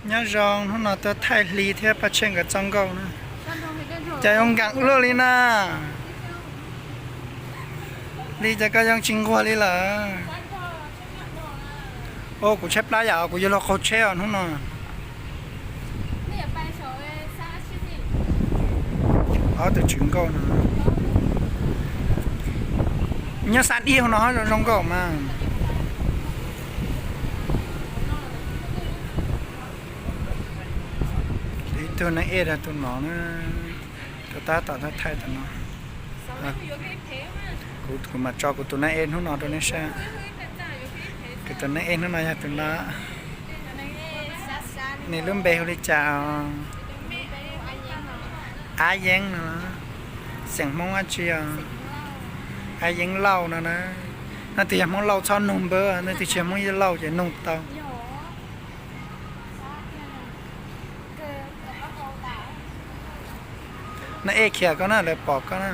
Nyob zoo, hnub no tuaj thaij Hli thiab Paj Tsheej nkawd txoj nkauj na. Cas zoo nkees luaj li na. Hli, cas koj zoo tsis nquag li lawm? Au, kuv tshaib plab yam kuv yuav luag qaug tsheb os hnub no. Ob tug tswv nkauj no. Nyob xab ib hauv no ho zoo zoo nkauj mas. Ib tug neeg ej rau tus no na, rau tab tom thaij thaij tus no. Kuv, kuv mam tso kuv tus neeg ej hnub no rau nej saib. Kuv tus neeg ej hnub no yog tus no. Nws lub npe hu li cas os? Ab Yeeb no. Xeem Hmoob dab tsi os? Ab Yeeb Lauj no na. Leej twg yog Hmoob Lauj txhob nug npawb, leej twg tsis yog Hmoob Lauj ces nug tau. Neeg ej khiav koj na, lawv pom koj na.